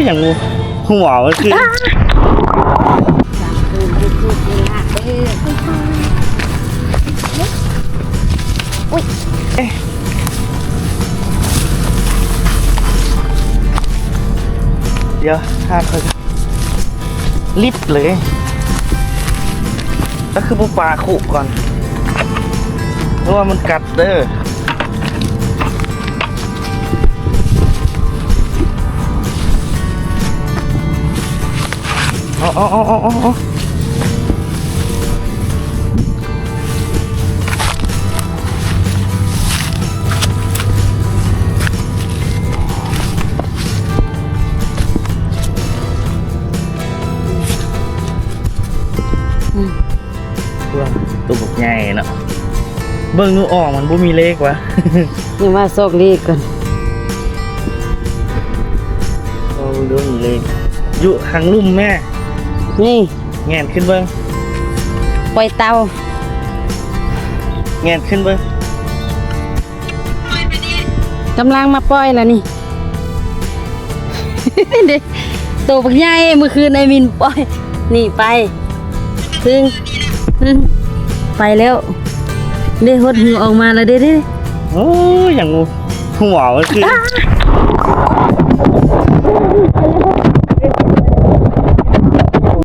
ຫຍັງ ຫົວມັນຄື ດຽວ ຫາຂ້ອຍ ລິບເລີຍ ແລ້ວຄືບໍ່ປາຄຸກ່ອນ ເພາະວ່າມັນກັດເດີ. ເອົາ ເອົາ ເອົາ ເອົາ ເອົາ ເອົາ ອືມ ໂຕບັກໃຫຍ່ເນາະ ເບິ່ງໜູອອກມັນບໍ່ມີເລກວະ ຍັງວ່າຊອກເລກກ່ອນ ເອົາເບິ່ງເລກ ຢູ່ທາງລຸ່ມແມ່ ນີ້ ແຫງນຂຶ້ນເບິ່ງ ປ່ອຍເຕົ່າ ແຫງນຂຶ້ນເບິ່ງ ກຳລັງມາປ່ອຍລະນີ້ ເດ້ ໂຕບັກໃຫຍ່ ມື້ຄືນໄອ້ມິນປ່ອຍ ນີ້ໄປ ເພິ່ງ ອືມ ໄປແລ້ວ ເດ້ ຫົດຫູອອກມາລະເດ້ ເດ້ ໂອ້ຍ ຫຍັງ ຫົວມັນຄື ອາ ໄປແລ້ວ